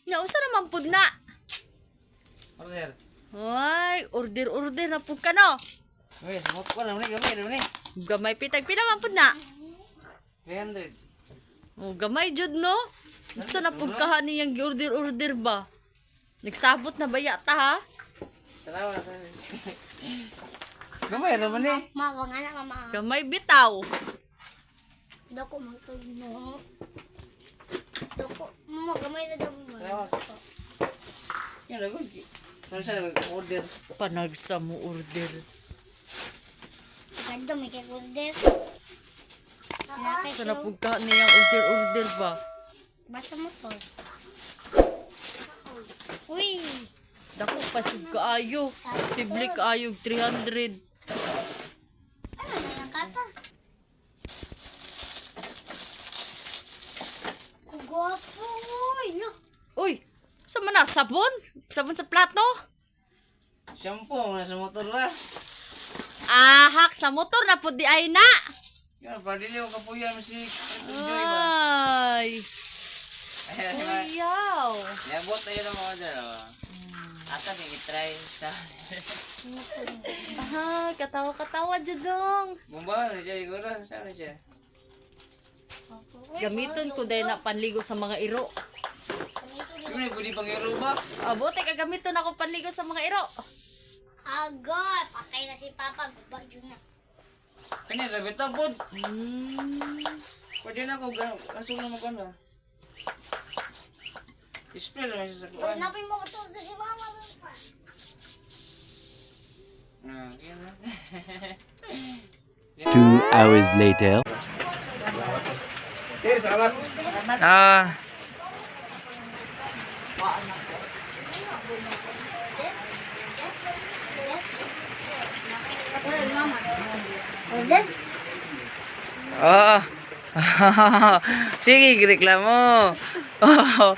Nya usa naman pud na? Order. Ay, order order na pud ka no. Uy, sumot ko na ni gamay na ni. Gamay pitag pila man pud na? 300. Oh, gamay jud no. Usa na pud kaha niyang gi-order order ba? Nagsabot na ba yata ha? Tanawa na sa. Gamay ra man ni. Ma, wag nga na, mama. Gamay bitaw. Dako man to no. Dako, mama gamay na daw mo. Tanawa. Yan lagot. Ano sa order? Panagsa mo order. Ganda may kay order. Usa na pud kaha niyang order order ba? Basta mo to. Uy, Dako pa jud kaayo. Sible kaayo 300. ano na lang kata? Guwapo, uy, no. Uy, sa man na sabon? Sabon sa plato? Shampoo na sa motor ba? Ahak sa motor na pud di ay na. Yan, para dili ko kapuyan mo si Joy ba? Ay. Ayan, si Ma. Uyaw. Niabot tayo ng order oh. Asa kay try sa. Ah, katawa-katawa jud dong. Bumba na siya siguro. Saan na siya? Gamiton ko dahil na panligo sa mga iro. Yun ay pwede pang iro ba? Abote ka gamiton ako panligo sa mga iro. Agoy, patay na si Papa, guba yun na. Kanya rabi tapod. Pwede na ako kaso na magkano ba? Spray lang siya sa kuan. Hanapin mo ko to si Mama doon pa. Ah, kaya na. 2 hours later. Ah. Order, Mama. Order? Oh. Sige, reklamo. Oh.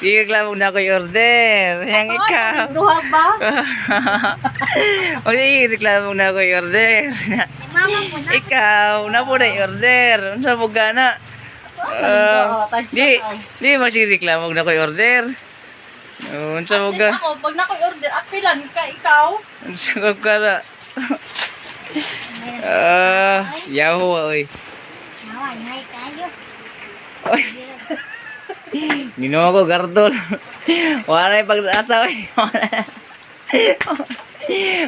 Sige, reklamo na ako yung order. Yang ikaw. Duha ba? O sige, reklamo na ako yung order. Mama po na. Ikaw, na po na yung order. Unsa po gana? Ah, di, di mo sige reklamo na ko yung order. Oh, unsa mo ga? Ako, pag nakoy order, apilan ka ikaw. Unsa ko kana? Ah, yaho oy. Mama, hay kayo. Oy. Ginoo ko gardol. Wala yung pag-asa oy. Wala.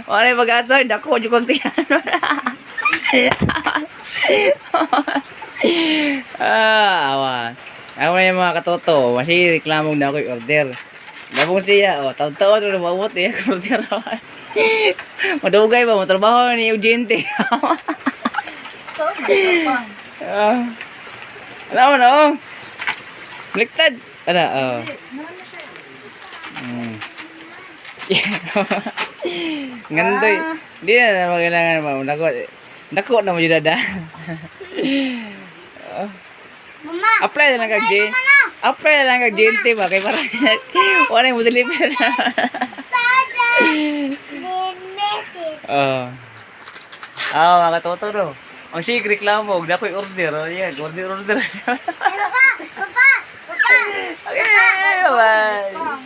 Wala yung pag-asa oy. Dako jud kog tiyan. Ah, awa. Awa yung mga katoto. Masi reklamo na ako yung order. Labong siya, oh, taon-taon na mabot eh, order. Madugay ba, matrabaho ni Eugente. So, pa. Ah. Alam mo na, oh. Baliktad. Ano, oh. Ngandoy. Hindi na naman kailangan mo. Nako, nako na mo yun na. Mama, Apply na lang kag J. Apply na lang kag JNT ba? Kay para wala yung mo-deliver. sada. Nemesis. Oh. Ah, mga katoto no. Ang sige, reklamo. Huwag na ko'y order. Oh, yeah, order, order. Ay, papa, papa, papa. Okay, bye.